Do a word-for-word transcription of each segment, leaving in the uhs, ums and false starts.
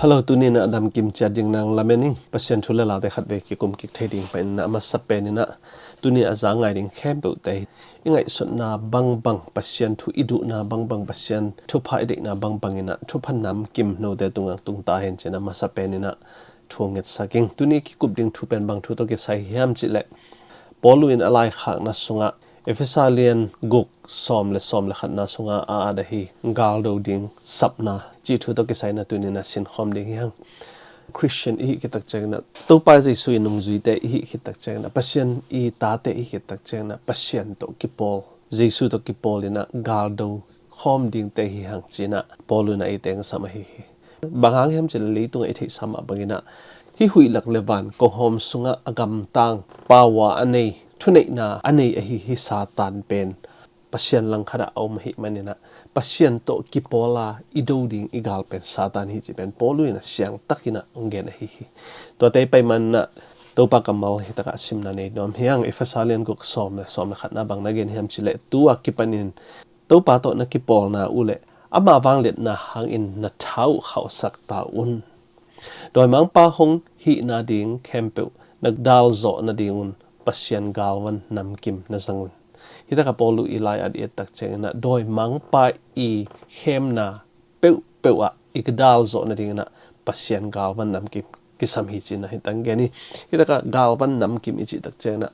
Hello, tuni in ah damkim ciat ding nang lamen ing. Pasian thu le late khatvei kikum kik thei ding panin ah, a masa pen in ah tuni a za ngai ding khempeuhte i ngaihsutna bangbang, Pasian thu i duhna bangbang, Pasian thupha i deihna bangbang in ah thupha namkim note tungah tungta hen ci-in ah masa pen in ah thu ngetsak ing. Tuni kikup ding thu pen bang thu tawh kisai hiam cih leh, Paulu in a laikhakna sungah Efesa lian guk sawm le sawm le khatna sungah a at ahi galdo ding sapna cih thu tawh kisai in ah tuni in ah sinkhawm ding hi hang. Khristian i hih khit tak ciangin ah, Topa Jesu i nungzuite i hih khit tak ciangin ah, Pasian i tate i hih khit tak ciangin ah, Pasian tawh kipawl, Jesu tawh kipawl in ah galdo khawm dingte hi hang ci-in ah Paulu in ah eite hong sam ahi hi. Bang hang hiam cih leh leitungah i theihsa mah bangin ah hih huih lak le van kohawm sungah a gamtang, power a nei, thuneihna a nei ahi hi Satan pen Pasian langkhat ah a om ahih manin ah, Pasian tawh kipawl a i do ding i gal pen Satan hi cih pen Paulu in ah siangtak in ah hong gen ahi hi. Tuate i pai manin ah Topa kammal hi takah simna nei nuam hi hang. Efesa lian guk sawm le sawm le khatna bang na gen hiam cih leh, tu a kipanin Topa tawh na kipawlna uh le ama vangliatna hangin na tha uh khauhsak ta un. Dawimangpa hong hihna ding khempeuh na dal zawh nadingun Pasian galvan namkim na zang un. Hi takah Paulu i lai-at i et tak ciangin ah dawimangpa i khemna peuhpeuh ah i dal zawh nadingin ah Pasian galvan namkim kisam hi ci-in ah hi tang gen hi. Hi takah galvan namkim i cih tak ciangin ah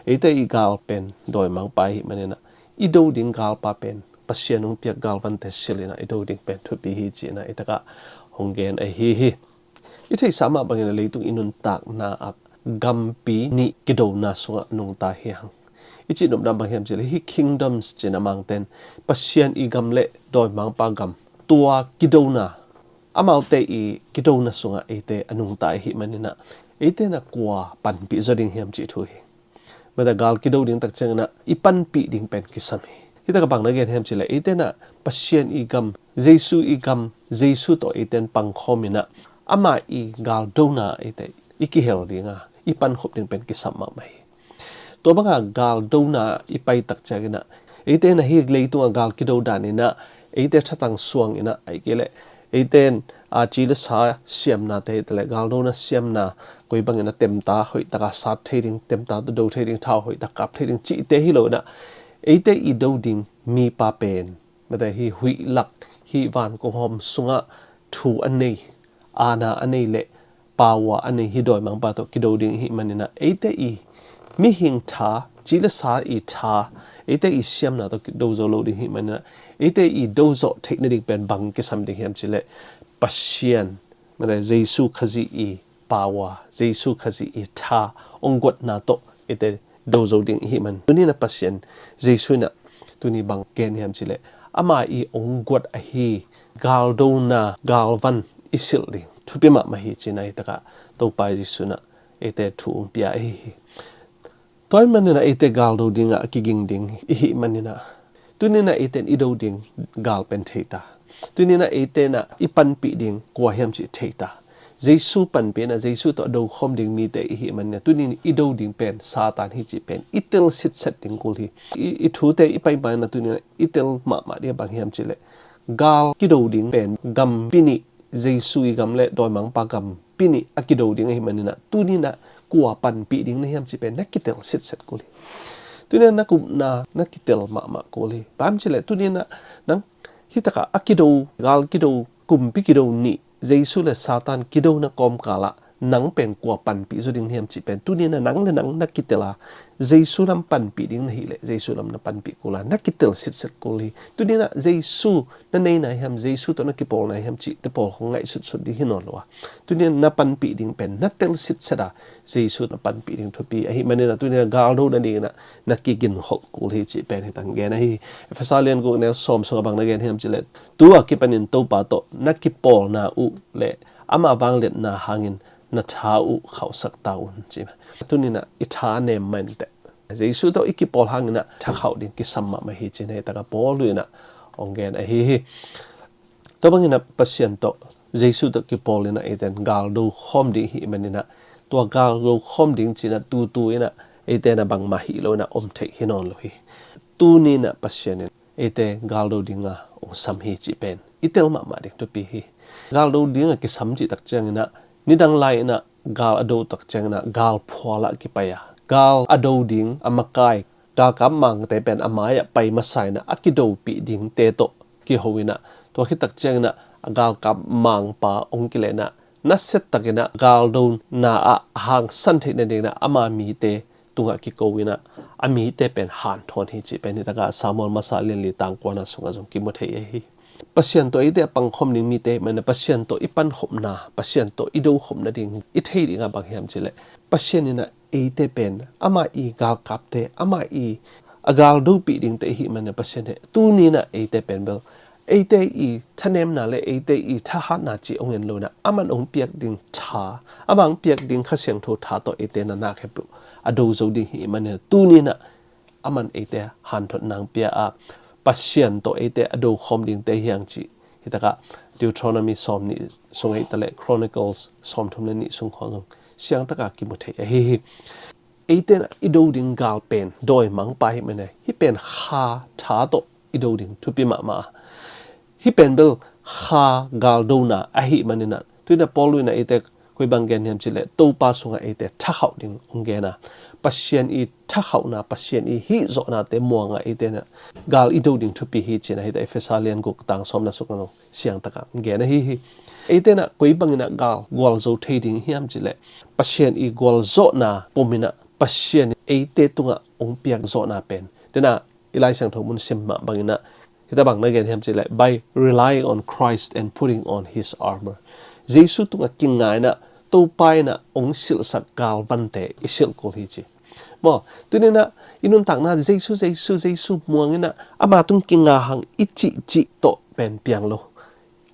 eite i gal pen dawimangpa i hih manin ah i do ding galpa pen Pasian hong piak galvante sil in ah i do ding pen thupi hi ci-in ah hi takah hong gen ahi hi. I theihsa mah bangin ah leitung i nuntakna ah gampi nih kidona sungah nungta hi hang. I cihnopna bang hiam cih leh hih kingdoms ci-in a Mangten, Pasian i gam le dawimangpa gam, tua kidona, amaute i kidona sungah eite a nungta i hih manin ah eite in ah kua panpih zaw ding hiam cih thu hi. Mate gal kido ding tak ciangin ah i panpih ding pen kisam hi. Hi takah bang na gen hiam cih leh eite in ah Pasian i gam, Jesu i gam, Jesu tawh eite in pangkhawm in ah ama i galdona eite i kihel ding a, i pankhop ding pen kisam mahmah hi. Tua banga galdona i pai tak ciangin ah eite in ah hih leitungah gal kido dan in ah eite thatang suang in ah, ahih kei leh eite in, a, ci le sa siamnate hi ta leh galdona siamna, koi bangin ah temta hoih taka sat thei ding, temta tawh do thei ding, thau hoih tak kap thei ding cihte hi lo in ah eite i do ding mipa pen, mate hih huih lak, hih van kohawm sungah thu a nei, aana a nei le power a nei hih dawimangpa tawh kido ding i hih manin ah eite i mihing tha, ci le sa i tha, eite i siamna tawh do zo lo ding i hih manin ah eite i do zawh theih nading pen bang kisam ding hiam cih leh Pasian, mate Jesu Khazih i power, Jesu Khazih i tha, hong guatna tawh eite do zo ding i hih man. Tuni in ah Pasian, Jesu in ah tuni bang gen hiam cih leh ama i hong guat ahi galdona galvan i silh ding thupi mahmah hi ci-in ah hi takah Topa Jesu in ah eite thu hong pia ahi hi. Tua ahih manin ah eite galdo dingah a kiging ding i hih manin ah tuni in ah eite in i do ding gal pen thei ta. Tuni in ah eite in ah i panpih ding kua hiam cih thei ta. Jesu panpih in ah Jesu tawh do khawm ding mite i hih manin ah tuni in i do ding pen Satan hi cih pen i tel sitset ding kul hi. I, i thute i pai manin ah tuni in ah i tel mahmah ding a bang hiam cih leh gal kido ding pen gampi nih, Jesu i gam le dawimangpa gampi nih a kido ding ahih manin ah tuni in ah kua panpih ding na hiam cih pen na kitel sitset kul hi. Tuni in ah na gupna na kitel mahmah kul hi. Bang hiam cih leh tuni in ah nang hi takah a kido, gal kido, kumpi kido nih, Jesu le Satan kidona kawmkal ah nang pen kua panpih zaw ding hiam cih pen tuni in ah nang le nang na kitel a, Jesu lam panpih ding na hih leh Jesu lam na panpih kul a, na kitel sitset kul hi. Tuni in ah Jesu na neina hiam, Jesu tawh na kipawlna hiam cihte pawl khong ngaihsutsut ding hi nawn lo a, tuni in ah na panpih ding pen na tel sitset a, Jesu na panpih ding thupi ahih manin ah tuni in ah galdo nadingin ah na kiginkholh kul hi cih pen hi tang gen ahi. Efesa lian guk neu sawm sungah bang na gen hiam cih leh, tu a kipanin Topa tawh na kipawlna uh le ama vangliatna hangin na tha uh khauhsak ta un ci. Tuni in ah i tha nem mah inteh, Jesu tawh i kipawl hangin ah tha khauh ding kisam mahmah hi ci-in ah hi takah Paulu in ah hong gen ahi hi. Tua bangin ah Pasian tawh, Jesu tawh kipawl in ah eite in galdo khawm ding i hih manin ah tua galdo khawm ding ci-in ah tutu in ah eite in ah bangmah hih lo in ah om theih hi nawn lo hi. Tuni in ah Pasian in eite galdo dinga hong sam hi cih pen i tel mahmah ding thupi hi. Gal do ding a kisam cih tak ciangin ah, nidang lai-in ah gal a do tak ciangin ah gal phual ah kipai a, gal a do ding a makai, galkap mangte pen a mai-ah pai masa in ah a kidopih dingte tawh kiho in ah, tua khit tak ciangin ah a galkap mangpa hong kilehna, nasia takin ah gal dona ah hangsan theih nadingin ah ama mite tungah kiko in ah a mite pen hanthawn hi cih pen hi takah Samuel masa lianli tangkuana sungah zong kimu thei ahi hi. Pasian tawh eite a pangkhawm ding mite ahih manin ah Pasian tawh i pankhopna, Pasian tawh i dokhop nading i thei ding ah bang hiam cih leh, Pasian in ah eite pen ama i galkapte, ama i a gal dopih dingte i hih manin ah Pasian hi. Tuni in ah eite pen bel eite i thanemna le eite i thahatna cih hong en lo in ah, aman hong piak ding tha, ama hong piak ding Kha Siangtho tha tawh eite na nak hep lo a do zo ding hi manin ah, tuni in ah aman eite hanthotna hong pia a, Pasian tawh eite a dokhawm dingte hi hang cih hi takah Deuteronomy sawm nih sung ahih ta leh Chronicles sawm thum le nih sung khawng zong siang takah kimu thei ahi hi. Eite in ah i do ding gal pen dawimangpa hi manin ah, hih pen Kha tha tawh i do ding thupi mahmah a, hih pen bel Kha gal dona ahih manin ah, tuni in ah Paul in ah eite koi bang gen hiam cih leh Topa sungah eite thakhauh ding hong gen a, Pasian i thakhauhna, Pasian i hihzawhnate muang ah eite in ah gal i do ding thupi hi ci-in ah hi ta, Efesa lian guk tang sawmna sungah zong siang takah hong gen ahi hi. Eite in ah koi bangin ah gal gualzo thei ding hiam cih leh, Pasian i gualzawhna pum in ah Pasian eite tungah hong piak zawhna pen, tuni in ah i Lai Siangtho mun sim mah bangin ah, hi ta bang na gen hiam cih leh, by relying on Christ and putting on his armor. Jesu tungah kinga in ah, Topa in ah hong silhsak galvante i silh kul hi ci. Maw, tuni in ah i nuntakna Jesu, Jesu, Jesu muang in ah, ama tung kinga hang i cihcih tawh pen piang lo.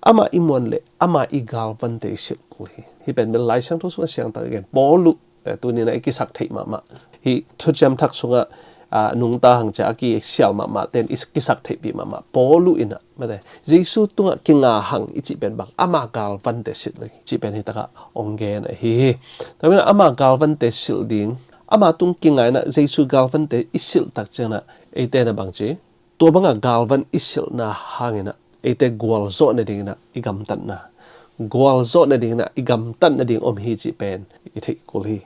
Amah i muan leh ama i galvante i silh kul hi. Hih pen bel Lai Siangtho sungah siang tak a gen. Paulu, eh, tuni in ah i kisak theih mahmah, hih Thuciam Thak sungah, ah, nungta hang ci-a a kisial mahmahte in i kisak theihpih mahmah. Paulu in ah, mate, Jesu tungah kinga hang i cih pen bang, ama galvante silh lo hi cih pen hi takah hong gen ahi hi. Tua manin ah ama galvante silh ding, ama tung kinga in ah Jesu galvante i silh tak ciangin ah eite in ah bang ci, tua banga galvan i silhna hangin ah eite gualzawh nadingin ah i gamtatna, gualzawh nadingin ah i gamtat nading om hi cih pen i theih kul hi.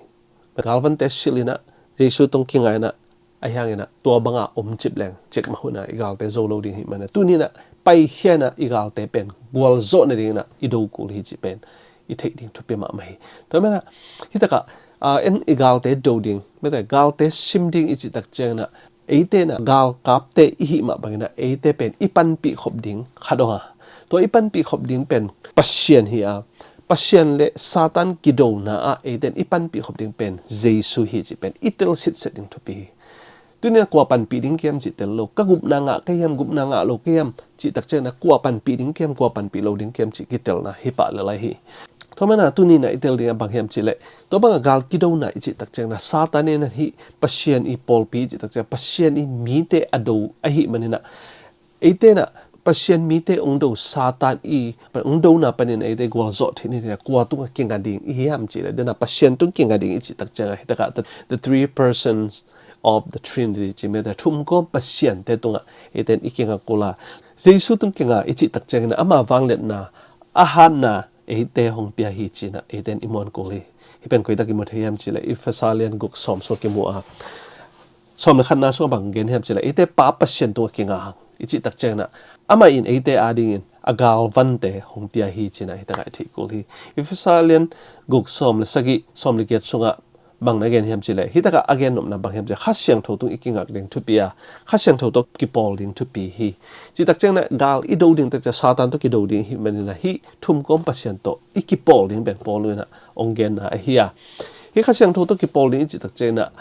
Galvante silh in ah, Jesu tung kinga in ah, ahi hangin ah tua banga om cip leng, cikmah hun ah i galte zo lo ding hi manin ah, tuni in ah paikhia in ah i galte pen gualzawh nadingin ah i do kul hi cih pen i theih ding thupi mahmah hi. Tua manin ah hi takah, ah, en i galte do ding, mate, galte sim ding i cih tak ciangin ah, eite in ah galkapte i hih mah bangin ah eite pen i panpih khop ding khat hong a, tua i panpih khop ding pen Pasian hi a, Pasian le Satan kidona ah eite in i panpih khop ding pen Jesu hi cih pen i tel sitset ding thupi hi. Tuni in ah kua panpih ding ka hiam cih tel lo, ka gupna ngah ka hiam, gupna ngah lo ka hiam cih tak ciangin ah kua panpih ding ka hiam, kua panpih lo ding ka hiam cih kitelna hi pah lel lai hi. Tua manin ah tuni in ah i tel ding ah bang hiam cih leh, tua banga gal kidona i cih tak ciangin ah Satan in ah hih Pasian i pawlpi i cih tak ciangin ah Pasian i mite a do ahih manin ah, eite in ah Pasian mite hong do Satan i hong dona panin eite gualzawh theih nadingin ah kua tungah kinga ding i hiam cih leh, tuni in ah Pasian tung kinga ding i cih tak ciangin ah hi takah the, the three persons of the Trinity ci, mate, thumgawm Pasiante tungah eite in i kinga kul a, Jesu tung kinga i cih tak ciangin ah ama vangliatna, a hatna eite hong pia hi ci-in ah eite in i muan kul hi. Hih pen koi tak kimu thei hiam cih leh, Efesa lian guk sawm sungah kimu a, sawm le khatna sungah bang gen hiam cih leh, eite Pa Pasian tungah kinga hang i cih tak ciangin ah, amah in eite adingin a galvante hong pia hi ci-in ah hi takah i theih kul hi. Efesa lian guk sawm le sagih, sawm le giat sungah bang na gen hiam cih leh, hi takah a gen nopna bang hiam cih leh, Kha Siangtho tung i kingak ding thupi a, Kha Siangtho tawh kipawl ding thupi hi. Cih tak ciangin ah gal i do ding tak ciang Satan tawh kido ding hi manin ah hih thumgawm Pasian tawh i kipawl ding pen Paulu in ah hong genna ahi a, hih Kha Siangtho tawh kipawl ding i cih tak ciangin ah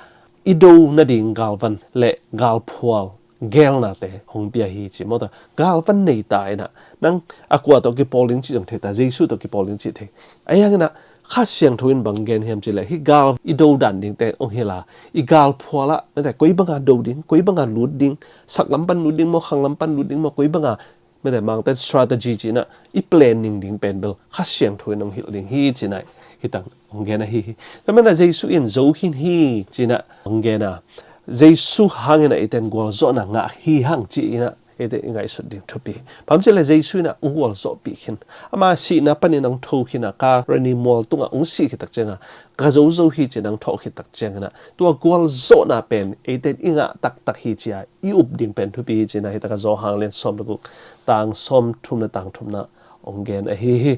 i do nading galvan le galphual geelnate hong pia hi ci maw. Tua galvan nei ta in ah, nang a kua tawh kipawl ding cih zong thei ta, Jesu tawh kipawl ding cih thei. Ahi hangin ah Kha Siangtho in bang gen hiam cih leh, hih gal i do dan dingte hong hilh a, i galphual ah, mate, koi banga do ding, koi banga lut ding, sak lam pan lut ding maw, khang lam pan lut ding maw, koi banga, mate, mangte strategy ci-in ah i planning ding pen bel Kha Siangtho in hong hilh ding hi ci-in ah hi tang hong gen ahi hi. Tua manin ah Jesu in zo khin hi ci-in ah hong gen a, Jesu hangin ah eite in gualzawhna ngah hi hang ci-in ah Eite i ngaihsut ding thupi. Bang hang hiam cih leh Jesu in ah hong gualzawhpih khin. Ama sihna panin hong tho khin a, Kalvari mual tungah hong sih khit tak ciangin ah, ka zo zo hi ci-in hong thawh khit tak ciangin ah, tua gualzawhna pen eite in i ngah taktak hi ci-a i up ding pen thupi hi ci-in ah, hi takah Johan lian sawm le guk, tang sawm thum le tang thumna hong gen ahi hi.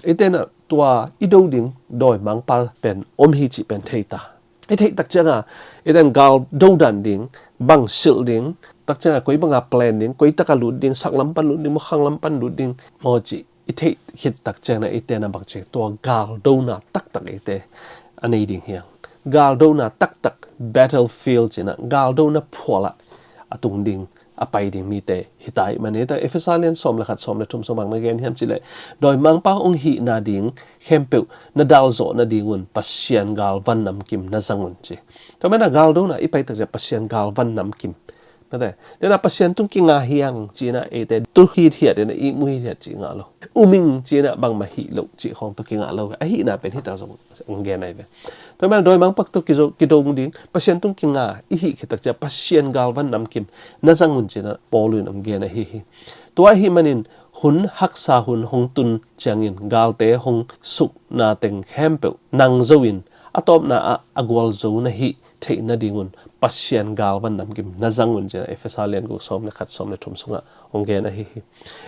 Eite in ah tua i do ding dawimangpa pen om hi cih pen thei ta. I theih tak ciangin ah, eite in gal do dan ding, bang silh ding, tak ciangin ah koi banga plan ding, koi takah lut ding, sak lam pan lut ding, maw khang lam pan lut ding, maw cih i theih khit tak ciangin ah eite in ah bang ci, tua gal dona taktak eite a nei ding hi hang. Gal dona taktak, battlefield ci-in ah, gal dona phualah a tung ding, a pai ding mite hi ta ahih manin, Efesa lian sawm le khat, sawm le thum sung bang na gen hiam cih leh, dawimangpa hong hihna ding khempeuh na dal zawh nadingun Pasian galvan namkim na zang un ci. Tua manin ah gal dona i pai tak ciang Pasian galvan namkim. Mate, tua in ah Pasian tung kinga hi hang ci-in ah eite tu hithiat in ah ihmu hithiat cih ngah lo. Um ing ci-in ah bangmah hih loh cih khawng tawh kingah lo. A hihna pen hi ta zong hong gen ahi ve. Tua manin ah dawimangpa tawh kizo, kido ding, Pasian tung kinga i hih khit tak ciang Pasian galvan namkim na zang un ci-in ah Paul in hong gen ahi hi. Tua ahih manin hun haksa hun hong tun ciangin galte hong sukna teng khempeuh nang zo in a tawpna ah a gualzo na hih theih nadingun Pasian galvan namkim na zang un ci-in ah Efesa lian guk, sawm le khat, sawm le thum sungah hong gen ahi hi.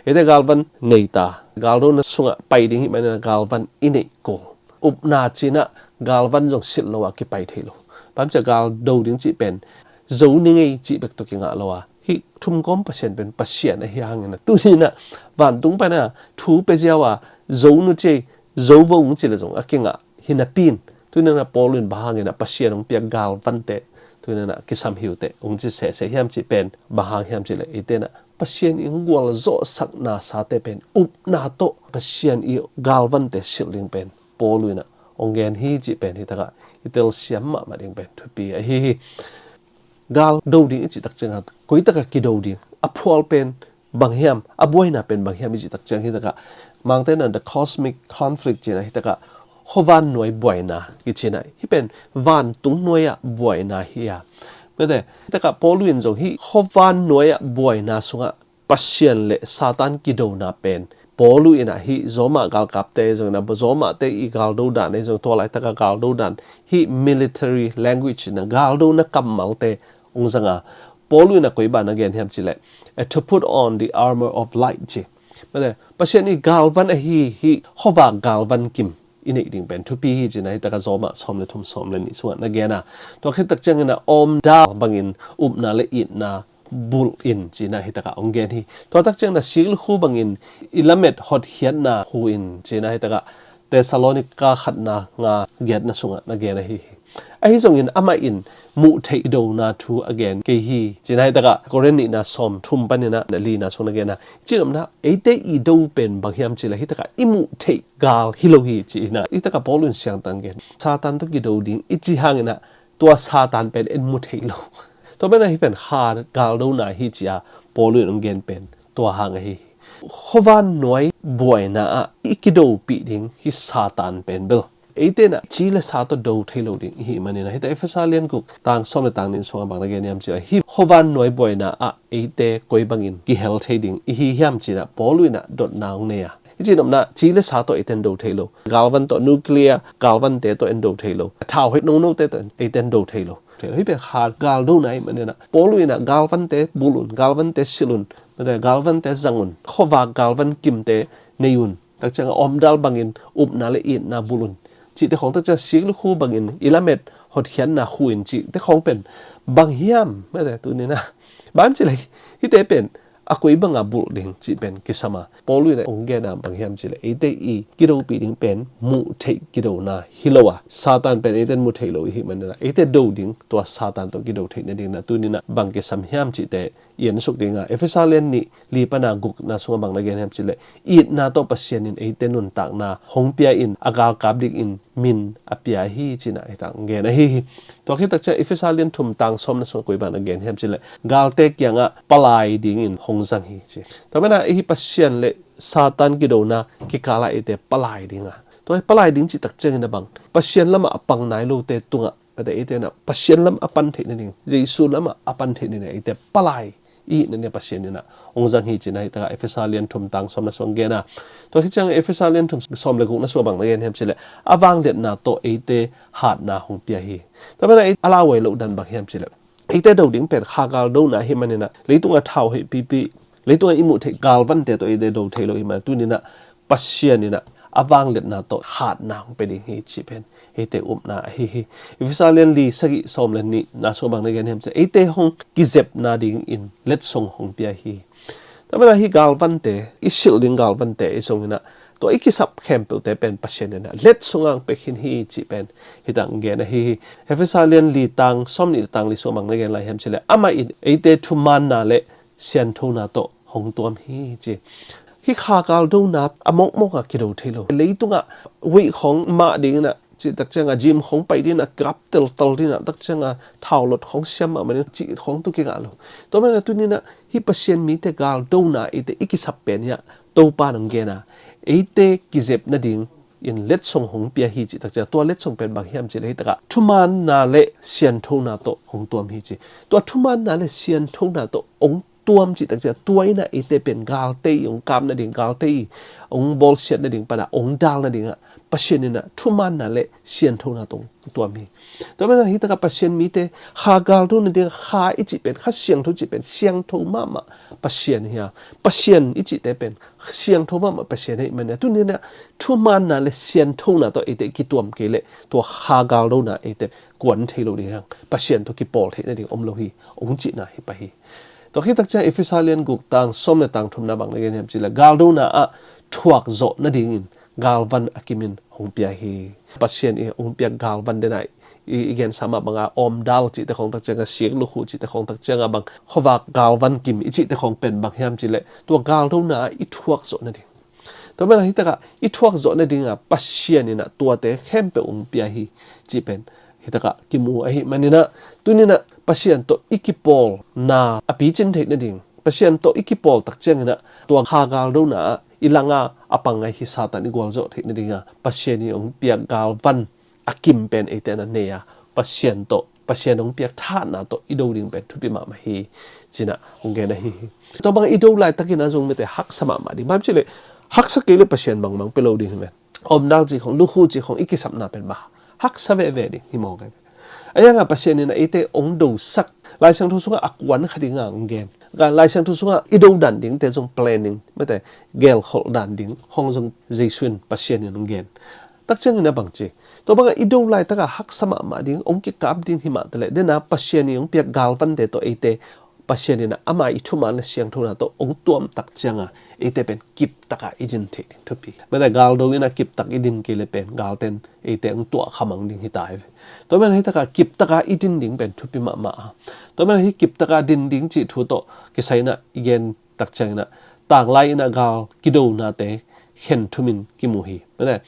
Eite galvan nei ta, gal dona sungah pai ding ahih manin ah galvan i neih kul. Upna ci-in ah galvan zong silh lo a kipai thei lo. Bang hang hiam cih leh gal do ding cih pen zo ni ngei cih bek tawh kingah lo a, hih thumkawm Pasian pen Pasian ahi hangin ah, tuni in ah vantung pan ah thu pia ziau a, zo nu ci, zo vo ung ci leh zong a kingah hi napi in, tuni in ah Paul in bang hangin ah Pasian hong piak galvante tuni in ah kisam hi uh teh hong ci sese hiam cih pen bang hang hiam cih leh, eite in ah Pasian i hong gualzawhsakna sate pen upna tawh Pasian i galvante silh ding pen Paul in ah hong gen hi cih pen hi takah i telsiam mahmah ding pen thupi ahi hi. Gal do ding i cih tak ciangin ah koi takah kido ding, a phual pen bang hiam, a buaina pen bang hiam i cih tak ciang hi takah, Mangte in ah the cosmic conflict ci-in ah hi takah, khuavan nuai buaina kici-in ah, hih pen vantung nuai-ah buaina hi a. Mate, hi takah Paul in zong hih khuavan nuai-ah buaina sungah Pasian le Satan kidona pen Paul in ah hih Roma galkapte zong in ah, Roma-te i galdo dan ahi zong, tua laitakah galdo dan, hih military language in ah galdona kammalte hong zang a. Paul in ah koi bang na gen hiam cih leh, eh, to put on the armor of light ci. Mate, Pasian i galvan ahi hih khuavak galvan kim i neih ding pen thupi hi ci-in ah hi takah Roma sawm le thum, sawm le nih sungah na gen a. Tua khit tak ciangin ah awmdal bangin upna le itna bulh in ci-in ah hi takah hong gen hi. Tua tak ciangin ah siklukhu bangin i lamet hotkhiatna hu in ci-in ah hi takah Thessalonika khatna nga giatna sungah na gen ahi hi. Ahi zongin amah in muh theih dona thu a gen kei hi ci-in ah hi takah Korin nihna sawm thum panin ah lina sung na gen a. Cih nopna, eite i do pen bang hiam cih leh hi takah i muh theih gal hi lo hi ci-in ah, hi takah Paul in siangtang gen. Satan tawh kido ding i cih hangin ah tua Satan pen en mu thei lo. Tua pen ah hih pen kha galdona hi ci-a Paul in hong gen pen tua hang ahi hi. Khuavan nuai buaina ah i kidopih ding hih Satan pen bel eite in ah ci le sa tawh do thei lo ding i hih manin ah, hi takah Efesa lian guk, tang sawm le tang nih sungah bang na gen hiam cih leh, hih khuavan nuai buaina ah eite koi bangin kihel thei ding i hi hiam ci-in ah Paul in ah dotna hong nei a. Hi cih nopna, ci le sa tawh eite in do thei lo. Galvan tawh, nuclear galvante tawh en do thei lo. Thau hoih nonote tawh eite in do thei lo. Thei lo. Hih pen kha galdona ahih manin ah Paul in ah galvante bulh un, galvante silh un, mate, galvante zang un, khuavak galvan kimte nei un, tak ciangin awmdal bangin upna le itna bulh un, cihte khawng, tak ciangin siklukhu bangin i lamet hotkhiatna hu in, cihte khawng pen bang hiam, mate, tuni in ah bang hiam cih leh hihte pen a koi banga bulh ding cih pen kisam a. Paul in ah hong gen a bang hiam cih leh eite i kidopih ding pen muh theih kidona hi lo a, Satan pen eite in mu thei lo i hih manin ah eite do ding tua Satan tawh kido theih nading in ah tuni in ah bang kisam hiam cihte i ensuk ding a. Efesa lian nih, li pan a gukna sungah bang na gen hiam cih leh, itna tawh Pasian in eite nuntakna hong pia in a galkap dingin min a pia hi ci-in ah hi takah hong gen ahi hi. Tua khit tak ciang Efesa lian thum tang sawmna sungah koi bang na gen hiam cih leh, galte kiangah palai dingin hong zang hi ci. Tua pen ah hih Pasian le Satan kidona kikal ah eite palai ding a. Tua hi palai ding cih tak ciangin ah bang, Pasian lamah a pang nai lote tungah, mate, eite in ah Pasian lam a pan theih nading, Jesu lamah a pan theih nading eite palai i hihna nih Pasian in ah hong zang hi ci-in ah hih takah Efesa lian thum tang sawm na sung gen a. Tua khit ciang Efesa lian thum sawm le guk na sung bang na gen hiam cih leh a vangliatna tawh eite hatna hong pia hi. Tua manin ah a lauhuai loh dan bang hiam cih leh eite do ding pen kha gal dona ahih manin ah leitung a thau hoih pipi, leitung a i muh theih galvante tawh eite do thei lo ahih manin ah tuni-in ah Pasian in ah a vangliatna tawh hatna hong pia ding hi cih pen eite upna ahi hi. Efesa lian li sagih sawm le nih na sung bang na gen hiam cih leh eite hong kizepna dingin letsong hong pia hi. Tua manin ah hih galvante, i silh ding galvante ahi zongin ah tua i kisap khempeuhte pen Pasian in ah letsong a hong pia khin hi cih pen hih takah gen ahi hi. Efesa lian li tang sawm nih le tang li sung bang na gen lai hiam cih leh amah in eite thumaanna le sianthona tawh hong tuam hi ci. Hih kha gal dona a mawkmawk a kido thei lo. Leitung ah weight khawng mah dingin ah cih tak ciang a gym khawng pai dingin ah kap teltel dingin ah tak ciang a thau lot khawng siam mahmah dingin cih khawng tawh kingah lo. Tua manin ah tuni-in ah hih Pasian mite gal dona eite i kisap pen hi a, Topa in hong gen a, eite kizep nadingin letsong hong pia hi cih tak ciang tua letsong pen bang hiam cih leh hih takah thumaanna le sianthona tawh hong tuam hi ci. Tua thumaanna le sianthona tawh hong tuam cih tak ciang tua in ah eite pen galte i hong kap nading, galte i hong bawlsiat nading pan a hong dal nading ah Pasian in ah thumaanna le sianthona tawh hong tuam hi. Tua manin ah hih takah Pasian mite kha gal do nading ah kha i cih pen, kha siangtho cih pen siangtho mahmah Pasian hi a, Pasian i cihte pen siangtho mahmah Pasian ahih manin ah tuni-in ah thumaanna le sianthona tawh eite kituam kei leh tua kha gal dona eite kuan thei lo ding hi hang, Pasian tawh kipawl theih nading om lo hi, hong cihna hi pah hi. Tua khit tak ciang Efesa lian guk tang sawm le tang thumna bang na gen hiam cih leh gal dona ah thuak zawh nadingin galvan a kimin hong pia hi. Pasian i hong piak galvan den ah i, i gensa mah bang a awmdal cihte khawng tak ciang a, sik lukhu cihte khawng tak ciang a bang khuavak galvan kim i cihte khawng pen bang hiam cih leh tua gal dona ah i thuak zawh nading. Tua manin ah hih takah i thuak zawh nading ah Pasian in ah tuate khempeuh hong pia hi cih pen hih takah kimu ahih manin ah tuni-in ah Pasian tawh i kipawlna a picin theih nading, Pasian tawh i kipawl tak ciangin ah tua kha gal dona ah i lang a a pang ngai hi Satan i gualzawh theih nading ah Pasian i hong piak galvan a kim pen eite in ah nei a, Pasian tawh, Pasian hong piak thahatna tawh i do ding pen thupi mahmah hi ci-in ah hong gen ahi hi. Tua bang i do laitakin ah zong mite haksa mahmah ding. Bang hiam cih leh haksa kei leh Pasian bangmah hong pia lo ding hi ven. Awmdal cih khawng, lukhu cih khawng i kisapna pen bang haksa veve ding hi mawk hi. Ahi hang a Pasian in ah eite hong dosak, Lai Siangtho sungah a kuan kha ding a hong gen. Lai Siangtho sungah i do dan dingte zong planning, mite gelkholh dan ding hong zong Jesu in Pasian in hong gen. Tak ciangin ah bang ci, tua bang a i do laitak a haksa mahmah ding, hong kikap ding hi mah taleh, den a Pasian i hong piak galvante tawh eite Pasian in ah ama i thumaan le siangthona tawh hong tuam tak ciang a eite pen kiptak a i din theih ding thupi. Mite gal do in ah kiptak i din kei leh pen galte in eite hong tuah khamang ding hi ta hi ve. Tua manin ah hih takah kiptak a i din ding pen thupi mahmah a. Tua manin ah hih kiptak a din ding cih thu tawh kisai in ah i gen tak ciangin ah tanglai in ah gal kidonate khen thumin kimu hi. Mite,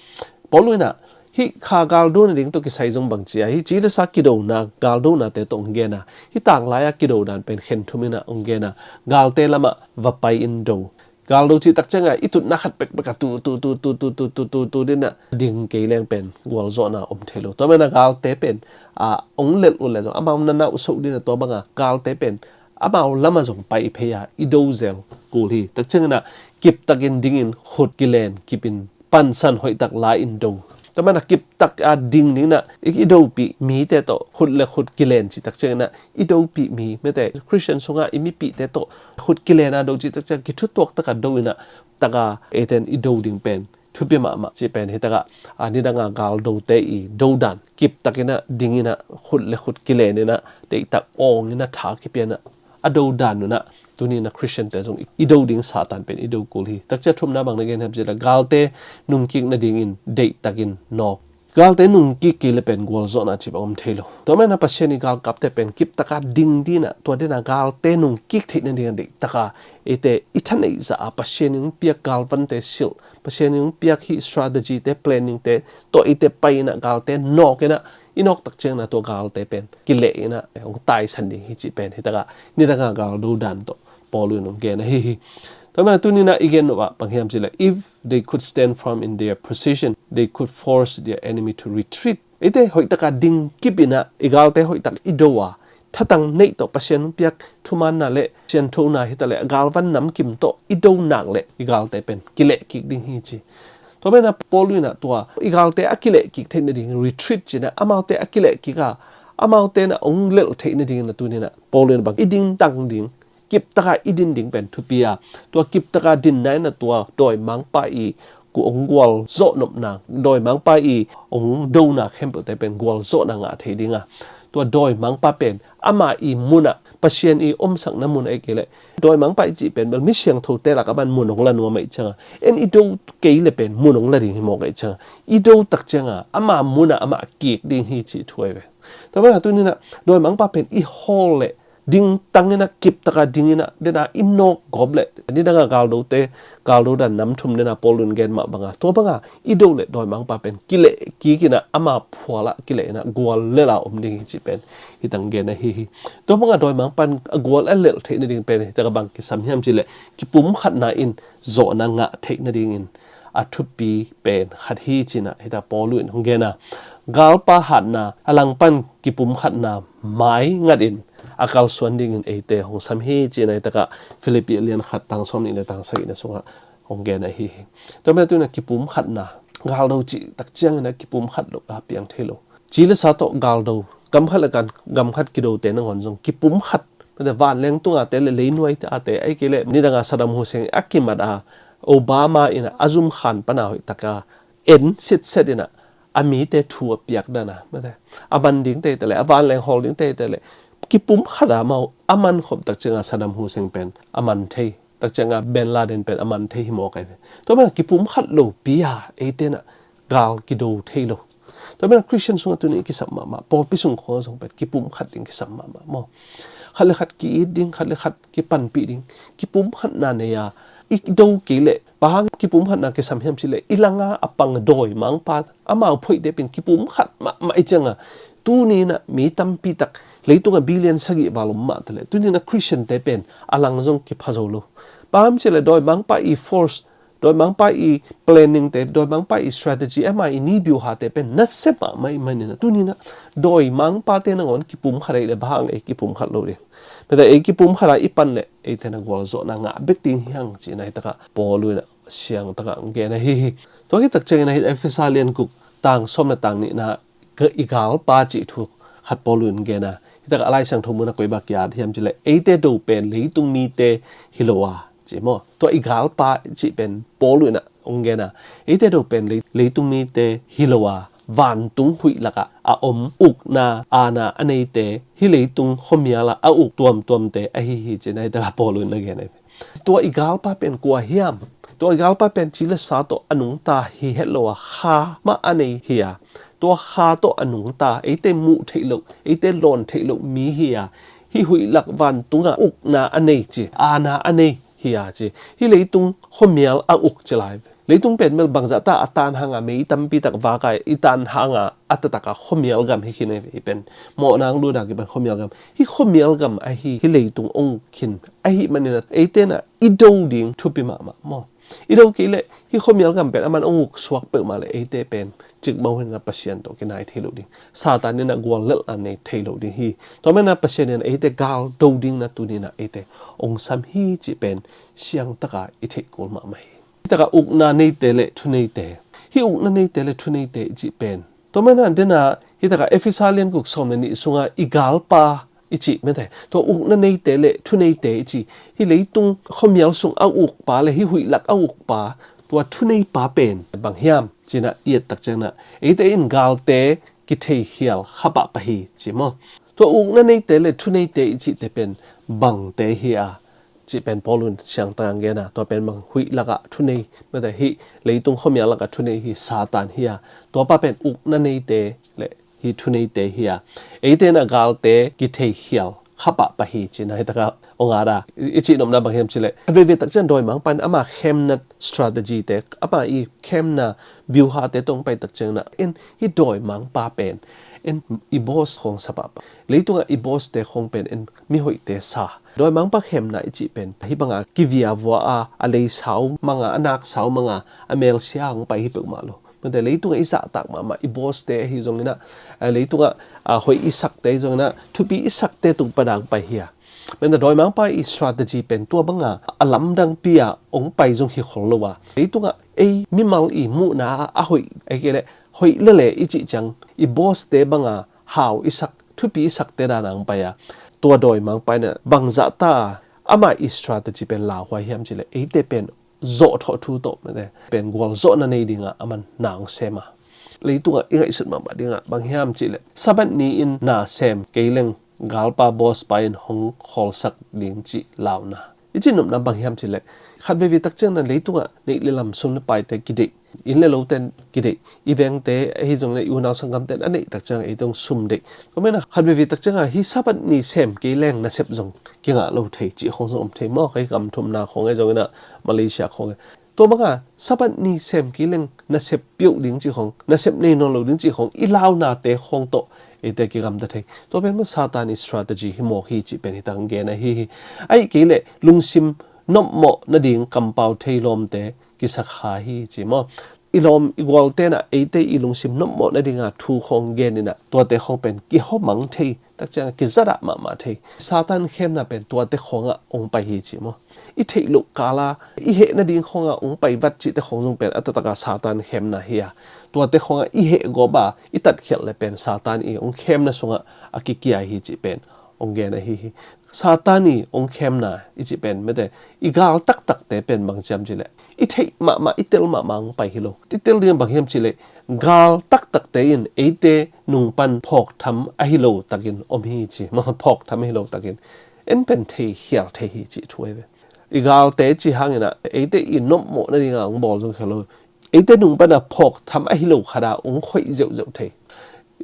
Paul in ah hih kha gal do nading tawh kisai zong bang ci a, hih ci le sa kidona, gal donate tawh hong gen a, hih tanglai a kido dan pen khen thumin ah hong gen a, galte lamah va pai in do. Gal do cih tak ciang a i tutna khat pekpek a tu tu tu tu tu tu tu tu tu din ah ding kei leng pen gualzawhna om thei lo. Tua manin ah galte pen a hong lelh uh leh zong amau na na uh so din ah tua bang a galte pen amau lamah zong pai phei a i do zel kul hi. Tak ciangin ah kiptakin dingin khut kilen kipin pansan hoihtak la in do. Tua manin ah kiptak a ding dingin ah i, i dopih mite tawh khut le khut kilen cih tak ciangin ah i dopih mi, mite Christian sungah i mipihte tawh khut kilen a do cih tak ciang kithutuak tak a do in ah tak a eite in i do ding pen thupi mahmah cih pen hih takah a nidang a gal dote i do dan kiptakin ah dingin ah khut le khut kilen in ah deihtak awng in ah tha kipia in ah a do dan un ah tuni in ah Christian te zong i do ding Satan pen i do kul hi. Tak ciang thumna bang na gen hiam cih leh galte nungkik nadingin deihtakin nawk. Galte nungkik kei leh pen gualzawhna cih bang om thei lo. Tua manin ah Pasian i galkapte pen kiptak a ding dingin ah tua den a galte nungkik theih nading a deihtak a eite i thaneih zah a Pasian i hong piak galvante silh, Pasian i hong piak hih strategy te, planning te tawh eite pai in ah galte nawk in ah i nawk tak ciangin ah tua galte pen kileh in ah hong taisan ding hi cih pen hih takah nidang a gal do dan tawh Paul in hong gen ahi hi. Tua manin ah tuni in ah i gen nop ah bang hiam cih leh, if they could stand firm in their position, they could force their enemy to retreat. Eite hoihtak a ding kip in ah i galte hoihtak i do a, thatang neih tawh Pasian piak thumaanna le sianthona hi ta le a galvan namkim tawh i do nak le i galte pen kileh kik ding hi ci. Tua manin ah Paul in ah tua i galte a kileh kik theih nading retreat ci-in ah amaute a kileh kik a, amaute in ah hong lelh theih nading in ah tuni in ah Paul in ah bang i dingtang ding, kiptaka i din ding pen thupi a, tua kiptaka dinna in ah tua dawimangpa i hong gualzawh nopna, dawimangpa i hong dona khempeuhte pen gualzawhna ngah thei ding a, tua dawimangpa pen ama i mun ah, Pasian i omsakna mun ah, ahih kei leh dawimangpa i cih pen bel mi siangthote lak a ban mun hong la nuam ahih ciang a, en i do kei le pen mun hong la ding hi mawk ahih ciang a, i do tak ciang a ama mun ah amah kik ding hi cih thu ahi ve. Tua manin ah tuni in ah dawimangpa pen i hawl le dingtang in ah kiptaka ding in ah, den a i nawk gawp le nidang a galdote, galdo dan nam thum den a Paul in gen mah bang a, tua bang a i do le dawimangpa pen kileh kik in ah ama phual ah kileh in ah gual lel a om ding hi cih pen hi tang gen ahi hi. Tua bang a dawimangpa in a gual a lelh theih nading pen hi tak a bang kisam hiam cih leh kipumkhatna in zawhna ngah theih nading in a thupi pen khat hi ci-in ah hi ta Paul in hong gen a, galpa hatna a langpan kipumkhatna mai ngat in a kalsuan ding in eite hong sam hi ci-in ah hi tak a Philippi a lian khat tang sawmnih le tang sagihna sungah hong gen ahi hi. Tua manin ah tuni in ah kipumkhatna, galdo cih tak ciang in ah kipumkhat loh a piang thei lo. Ci le sa tawh galdo, gam khat le gam khat kidote nangawn zong kipumkhat, mate, vanleng tunga te le leinuai te a te, ahih kei leh nidang a Saddam Hussein a kimat a Obama in ah a zumkhan pan a hoih tak a en sitset in ah a mite thu a piak dan a, mate, a man dingte hi ta le, a vanleng hawl dingte hi ta le, kipumkhat a amau a man khop tak ciang a Saddam Hussein pen a man thei, tak ciang a Bin Laden pen a man thei hi mawk ahi ve. Tua manin ah kipumkhat lopi a eite in ah gal kido thei lo. Tua manin ah Christian sungah tuni in kisam mahmah, pawlpi sung khawng zong pen kipumkhat ding kisam mahmah maw. Khat le khat ki-it ding, khat le khat kipanpih ding, kipumkhatna nei a, i do kei leh, bang hang kipumkhatna kisam hiam cih leh i lang a a pang dawimangpa, amau phoihte pen kipumkhat mahmah ahih ciang a, tuni in ah mi tampi tak, leitung a billion sagih val om mah ta le, tuni in ah Christian-te pen a lang zong kipha zo lo. Bang hang cih leh dawimangpa i force, dawimangpa i planning-te, dawimangpa i strategy, ama i ni byuha-te pen nasia mahmah ahih manin ah, tuni in ah dawimangpate nangawn kipumkhat ahih leh bang hang ei kipumkhat lo ding. Mate, ei kipumkhat a i pan leh eite in ah gualzawhna ngah bek ding hi hang ci-in ah hi tak a Paul in ah siang tak a hong gen ahi hi. Tua khit tak ciang in ah hi Efesa lian guk tang sawm le tang nihna, i galpa cih thu khat Paul in hong gen a, hi tak a Lai Siangtho mun ah koi bang ki-at hiam cih leh eite do pen leitung mite hi lo a, ci maw. Tua i galpa cih pen Paul in ah hong gen a, eite do pen lei-, leitung mite hi lo a, vantung huih lak ah a om, ukna aana a neite, hih leitung khuamial ah a uk tuamtuamte ahi hi ci-in ah hi tak a Paul in a gen ahi. Tua i galpa pen kua hiam? Tua i galpa pen ci le sa tawh a nungta hi het lo a, kha mah a nei hi a, tua kha tawh a nungta, eite muh theih loh, eite lawn theih loh mi hi a, hih huih lak vantung ah ukna a nei ci, aana a nei hi a ci. Hih leitung khuamial a uk ci lai. Leitung pen bel bangzah ta a tan hang a, mei tampi tak vak a i tan hang a, a taktak a khuamial gam hi khin hi pen. Mawhna hong lut a kipan khuamial gam. Hih khuamial gam ahi, hih leitung hong uk khin ahih manin ah eite in ah i do ding thupi mahmah maw. I do kei leh hih khuamial gam pen aman hong uk suak peuhmah leh eite pen cikmah in ah Pasian tawh kinai thei lo ding, Satan in ah guallelhna nei thei lo ding hi. Tua manin ah Pasian in ah eite gal do ding in ah tuni in ah eite hong sam hi cih pen siang tak a i theih kul mahmah hi. Hi tak a ukna neite le thuneite. Hih ukna neite le thuneite i cih pen, tua manin ah den a hi tak a Efesa lian guk sawm le nih sungah i galpa i cih, mate, tua ukna neite le thuneite i cih, hih leitung khuamial sung a ukpa le hih huih lak a ukpa, tua thuneipa pen bang hiam ci-in ah i et tak ciang in ah, eite in galte kitheikhial kha pahpah hi ci maw. Tua ukna neite le thuneite i cihte pen bangte hi a, cih pen Paul in siang tak a hong gen a, tua pen bang, huih lak ah thunei, mate, hih leitung khuamial lak ah thunei hi Satan hi a, tuapa pen ukna neite le hih thuneite hi a, eite in ah galte kitheikhial kha pahpah hi ci-in ah hi tak a hong at a, i, i cihnopna bang hiam cih leh, a veivei tak ciang dawimangpa in ama khemna strategy-te, ama i khemna byuha-te tawh hong pai tak ciang in ah, en, hih dawimangpa pen, en, i boss khawng sa pahpah. Leitung ah i boss-te khawng pen, en, mihoihte sa. Dawimangpa khemna i cih pen hih bang a kivia vua a, a lei sau mang a, a nak sau mang a, a melsia hong pai hi peuhmah lo. Mate, leitungah i zahtak mahmah i boss te ahi zonginah, eh, leitungah, ah, hoih i sakte ahi zonginah, thupi i sakte tung padang pai hi a. Mate, dawimangpa i strategy pen tua banga a lamdangpi a ong pai zong hi khol lo a. Leitungah ei mimal i muhna a hoih, ei kei le hoih lele i cih ciang i boss te banga hau i sak, thupi i sakte dana ong pai a. Tua dawimangpa inah bangzahta amah i strategy pen lauhuai hiam cihleh, eite pen zawhthawh thu tawh, mate, pen gualzawhna nei dingah aman na ong sem a. Leitungah i ngaihsut mahmah dingah bang hiam cihleh, Sabbath ni-in na sem kei leng galpa boss pa in hong khawlsak ding cih launa. I cih nopna bang hiam cihleh, khat veivei tak ciangin leitungah neih le lam, sum le paite kideih, inn le lote kideih, i vengte ahi zongin i unau sanggamte a neih tak ciang ei tong sum deih. Tua manin khat veivei tak ciangin hih Sabbath ni sem kei leng nasep zong kingah lo thei cih khong zong om thei maw, kei kam thumna khong ei zonginah Malaysia khong ei. Tua banga Sabbath ni sem kei leng nasep peuh ding cih khong, nasep nei nawn lo ding cih khong i launate khong tawh eite kigamta thei. Tua pen maw Satan i strategy hi mawk hi cih pen hi tang gen ahi hi. Ahi kei leh lungsim nopmawh nading kampau thei lawmte kisakha hi ci maw. I lawm i gualtenah eite i lungsim nopmawh nadinga thu khong geninah tuate khong pen kihawmang thei, tak ciangah kizadah mahmah thei. Satan khemna pen tuate khongah ong pai hi ci maw. I theih loh kala i heh nading khongah ong pai vat cihte khong zong pen a taktakah Satan khemna hi a. Tuate khongah i heh gawp a i tatkhialh le pen Satan i ong khemna sungah a kikia hi cih pen ong gen ahi hi. Satan i ong khemna i cih pen, mate, i gal taktakte pen bang ciam cihleh, i theih mahmah, i tel mahmah ong pai hi lo. I tel ding bang hiam cihleh, gal taktakte in eite nung pan phawktham ahi lo takin om hi ci maw, phawktham ahi lo takin en pen thei khial thei hi cih thu ahi ve. I galte ci hanginah eite i nopmawh nadinga ong bawl zong khia lo. Eite nung pana phawktham ahi lo khata ong khoih zeuhzeuh thei.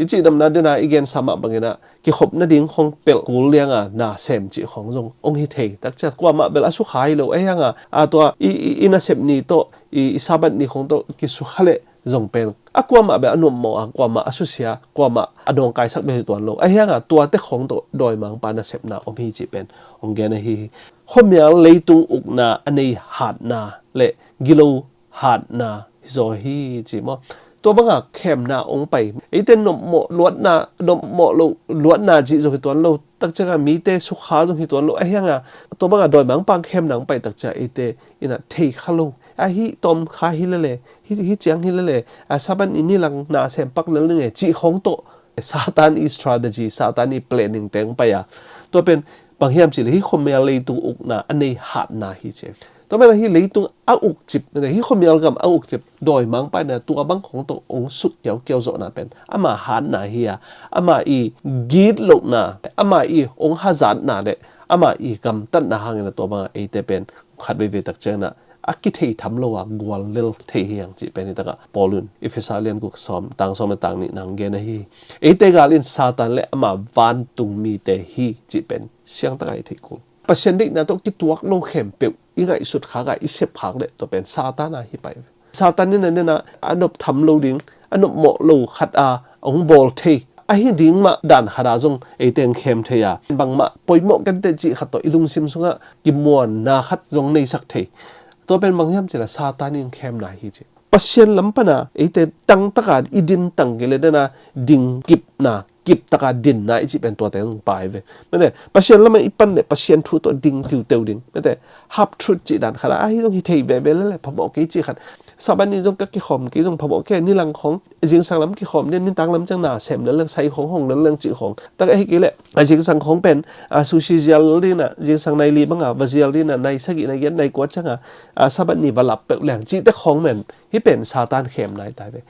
I cih namna dena i gensa mah banginah kikhop nading khong pelh kul lianga na sem cih khong zong ong hi thei. Tak ciang kuamah bel a sukha hi lo. Ahi hanga a tua i, i, i nasep ni tawh, i, i Sabbath ni khong tawh kisukha leh zong pen a kuamah bel a nopmawh a, kuamah a susia, kuamah a dawngkaisak bel hi tuan lo. Ahi hanga tuate khong tawh dawimangpa nasepna om hi cih pen ong gen ahi hi. Khuamial leitung ukna a nei hatna le gilo hatna hi zaw hi ci maw. Tua banga khemna ong pai. Eite nopmawh luatna, nopmawh lo luatna cih zong hi tuan lo. Tak cianga mite sukha zong hi tuan lo. Ahi hanga tua banga dawimangpa khemna ong pai tak ciang eite inah thei kha lo. Ahi tawm kha hi lele, hi, hi ciang hi lele, a Sabbath ni nilang na sem pak lel ning e cih khong tawh Satan i strategy, Satan i planning teng pai a. Tua pen bang hiam cihleh hih khuamial leitung ukna a nei hatna hi ci. Tua manin hih leitung a ukcip, hih khuamial gam a ukcip dawimangpa inah tua bang khong tawh ong suk kiaukiau zawhna pen ama hatna hi a, ama i gitlohna, ama i ong hazatna le ama i gamtatna hangin a tua banga eite pen khat veivei tak ciangin a kithei tham lo a gual lel thei hi hang cih pen hi takah Paul in Efesa lian guk sawm, tang sawm le tang nih nang gen ahi hi. Eite gal in Satan le ama vantungmite hi cih pen siangtak a i theih kul. Pasian deihna tawh kituak lo khempeuh i ngaihsut khak a i sep khak leh tua pen Satan a hi pai. Satan in a nena a nop tham lo ding, a nopmawh lo khat a ong bawl thei ahi ding mah dan khat a zong eite ong khem thei a, bangmah poimawh kenteh cih khat tawh i lungsim sungah kimuanna khat zong neisak thei. Tua pen bang hiam cihleh Satan i ong khemna hi ci. Pasian lam pana eite tangtaka i din tang kei le dena ding kipna, kiptaka dinna i cih pen tuate zong pai ve. Mate, Pasian lama i pan le Pasian thu tawh ding tiuteu ding. Mate, half truth cih dan khat a, ahi zong hi thei veve lele, phamawh kei cih khat. Sabbath ni zong ka kikhawm kei zong phamawh kei, nilang khong zingsang lam kikhawm ding, nitang lam ciang na sem lel leng, sai khong hong lel leng cih khong. Tak ahi kei le a zingsang khong pen a sushi zial ding na, zingsang nai li banga va zial ding na, nai sagih, nai giat, nai kua cianga a Sabbath ni va lap peuh leng cihte khong pen, hih pen Satan khemna hi ta ve.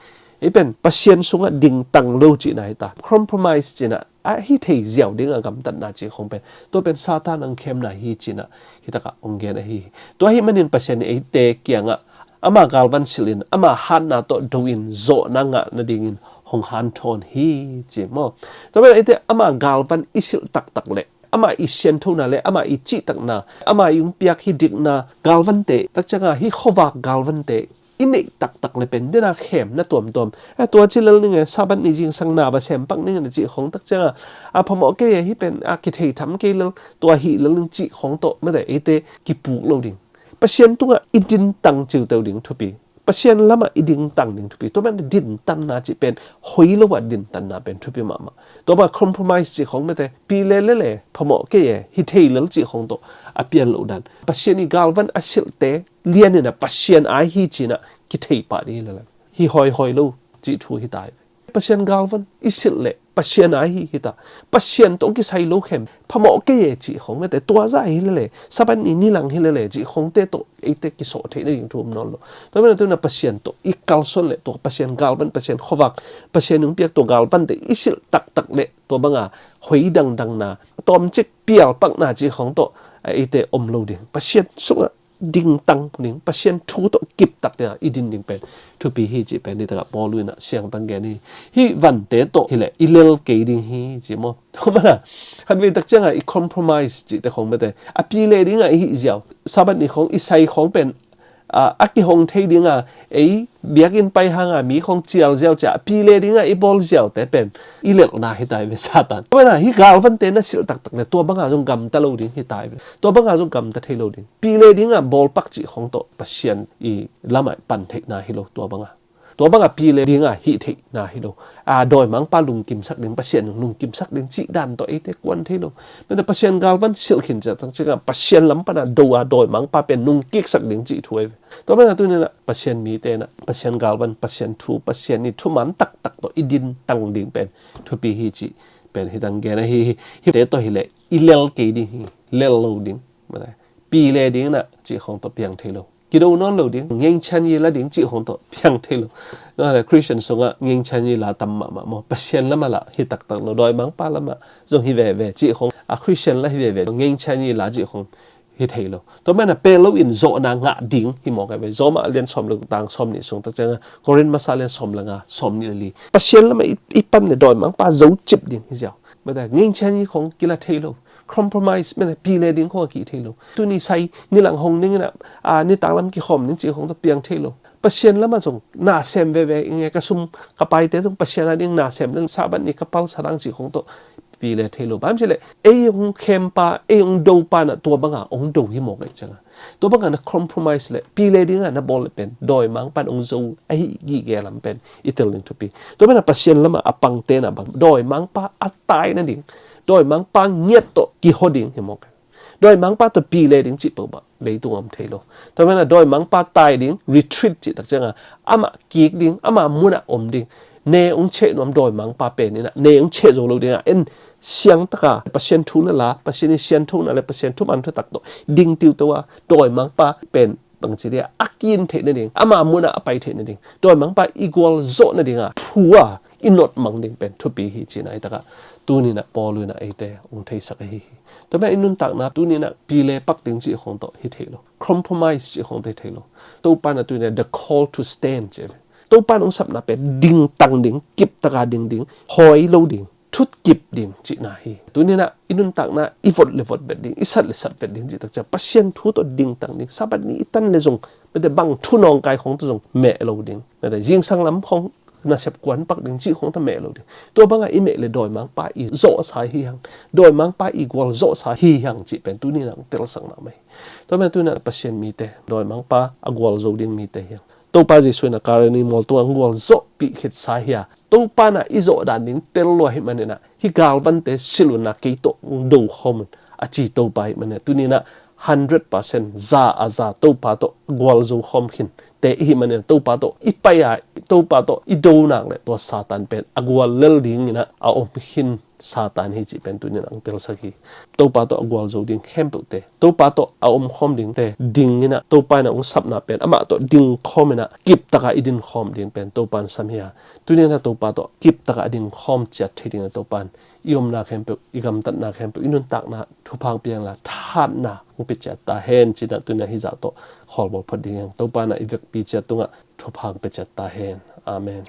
Hih pen Pasian sungah dingtang lo cihna hi ta. Compromise cihna a hi thei ziau dinga gamtatna cih khong pen, tua pen Satan ong khemna hi cihna hi takah ong gen ahi hi. Tua ahih manin Pasian in eite kiangah ama galvan silhin, ama hatna tawh do-in zawhna ngah nadingin hong hanthawn hi ci maw. Tua pen eite ama galvan i silh taktak le ama i sianthona le ama i cihtakna, ama i ong piak hi dikna galvante, tak cianga hih khuavak galvante i neih taktak le pen dena khemna tuamtuam. A, tua ci lel ning e, Sabbath ni zingsang na va sem pak ning e na cih khong, tak cianga a phamawh kei e, hih pen a kithei tham kei lel, tua hi lel ning cih khong tawh mate eite kipuk lo ding. Pasian tungah i dintang ciuteu ding thupi. Pasian lamah i dingtang ding thupi. Tua man dintanna cih pen hoi lo ah dintanna pen thupi mahmah. Tua bang compromise cih khong mete, pi le le le phamawh kei e, hi thei lel cih khong tawh a pian loh dan. Pasian i galvan a silhte lianin a Pasian ai hi cinah kithei pah ding hi lele. Hi hoi hoi lo cih thu hi tai. Pasian galvan i silh leh Pasian ai hi hita. Pasian tawh kisai lo khem phamawh kei e cih khong mete, tua zah hi lele, Sabbath ni nilang hi lele cih khongte tawh eite kisawh theih nading thu om nawn lo. Tua man a tuna Pasian tawh i kalsuan leh tua Pasian galvan, Pasian khuavak, Pasian nungpiak tua galvante i silh taktak leh tua banga hoi dangdangna, tawmcik pialpakna cih khong tawh eite om lo ding. Pasian sungah dingtang ding, Pasian thu tawh kiptak dingah i din ding pen thupi hi cih pen nitakah Paul inah siangtang gen hi. Hih vante tawh hileh i lel kei ding hi ci maw? Tua mana khatvei tak ciangah i compromise cihte khong mete, a pi le dingah i hih ziau, Sabbath ni khong i sai khong pen a, a kihong thei dinga ei biakinn pai hanga mi khong cial ziau cia a pi le dinga i bawl ziaute pen i lelhna hi tai ve Satan. Tua mana hih galvante na silh taktak le tua banga zong gamta lo ding hi tai ve. Tua banga zong gamta thei lo ding. Pi le dinga bawlpak cih khong tawh Pasian i lamah pan theihna hi lo tua banga. Tua banga pi le dinga hih theihna hi lo. A, dawimangpa lungkimsak ding, Pasian lungkimsak ding cih dan tawh eite kuan thei lo. Mete Pasian galvan silh khin ciah tang ciangah Pasian lam pana do a dawimangpa pen nungkiksak ding cih thu ahi ve. Tua mana tuninah Pasian mite inah Pasian galvan, Pasian thu, Pasian i thuman taktak tawh i din tang ding pen thupi hi cih pen hi tang gen ahi hi. Hihte tawh hileh i lel kei ding hi, lel lo ding. Mete pi le ding inah cih khong tawh piang thei lo. Kido nawn lo ding, ngengchan yi la ding cih khong tawh piang thei lo. Tua le Christian sungah ngengchan yi la tam mahmah maw? Pasian lamah lah hi taktak lo, dawimangpa lamah zong hi veve cih khong, a Christian lah hi veve, ngengchan yi la cih khong hi thei lo. Tua mana pe lo in zawhna ngah ding hi mawk ai ve. Zawmah lian sawm le tang sawm nih sung tak cianga Korin masa lian sawm le nga, sawm nih le li. Pasian lamah i, i pan le dawimangpa zo cip ding hi ziau. Mete ngengchan yi khong kila thei lo. Compromise mete pi le ding khong a kih thei lo. Tuni sai nilang hong ding inah, a, nitak lam kikhawm ding cih khong tawh piang thei lo. Pasian lamah zong na sem veve inge, ka sum ka paite zong Pasian a ding na sem ding, Sabbath ni ka palsa dang cih khong tawh pi le thei lo. Bang cileh ei hong khempa, ei hong dopa na tua banga hong do hi mawk ai cianga. Tua banga na compromise le pi le dinga na bawl le pen dawimangpa in hong zo ahi gige lam pen i tel ding thupi. Tua mana Pasian lamah a pangte na bang dawimangpa a tai nading, dawimangpa ngiat tawh kiho ding hi mawk ai. Dawimangpa tawh pi le ding cih peuhmah leitung om thei lo. Tua mana dawimangpa tai ding, retreat cih tak cianga amah kik ding, amah munah om ding. Ne hong cheh nuam dawimangpa pen inah ne hong cheh zo lo dingah en siangtaka Pasian thu le la, Pasian i sianthona le Pasian thuman thutak tawh ding tiuto a dawimangpa pen bangci dia a kin theih nading, ama munah a pai theih nading, dawimangpa i gualzawh nadinga phu a i notmang ding pen thupi hi cina hi takah tuninah Paul inah eite hong theisak ahi hi. Tua mah i nuntakna tuninah pi le pak ding cih khong tawh hi thei lo. Compromise cih khong tawh hi thei lo. Topa na tuninah the call to stand cih ve. Topa nong sapna pen dingtang ding, kiptaka ding ding, hoi lo ding, thutkip ding cihna hi. Tuninah i nuntakna i vot le vot vet ding, i sat le sat vet ding cih tak ciang Pasian thu tawh dingtang ding, Sabbath ni i tan le zong, mete bang thu nawngkai khong tawh zong meh lo ding, mete zingsang lam khong nasep kuan pak ding cih khong tawh meh lo ding. Tua bangah i meh le dawimangpa i zawhsa hi hang, dawimangpa i gualzawhsa hi hang cih pen tuninah hong telsak mahmah hi. Tua mah tuninah Pasian mite, dawimangpa a gualzo ding mite hi hang. Topa Jesuh in a Kalvari mual tungah hong gualzawhpih khitsa hi a, Topa na i zawh dan ding tel lua hi maninah, hih galvante silh unla kei tawh hong do khawm un a ci Topa hi maninah, tuninah hundred percent za a za Topa tawh gualzo khawm khinte i hi maninah, Topa tawh i pai a, Topa tawh i do nak le tua Satan pen a gual lel dinginah a om khin Satan hi cih pen tuninah hong telsak hi. Topa tawh a gualzo ding khempeuhte, Topa tawh a omkhawm dingte dinginah, Topa inah hong sapna pen amah tawh dingkhawm inah kiptakah i dinkhawm ding pen Topa in sam hi a, tuninah Topa tawh kiptakah a dingkhawm ciat thei dinginah Topa in i omna khempeuh, i gamtatna khempeuh, i nuntakna thupha hong pia inla thahatna hong pia ciat ta hen cinah tuninah hih zah tawh khawlbawl phot ding hi hang. Topa inah i vekpi ciat tungah thupha hong pia ciat ta hen. Amen.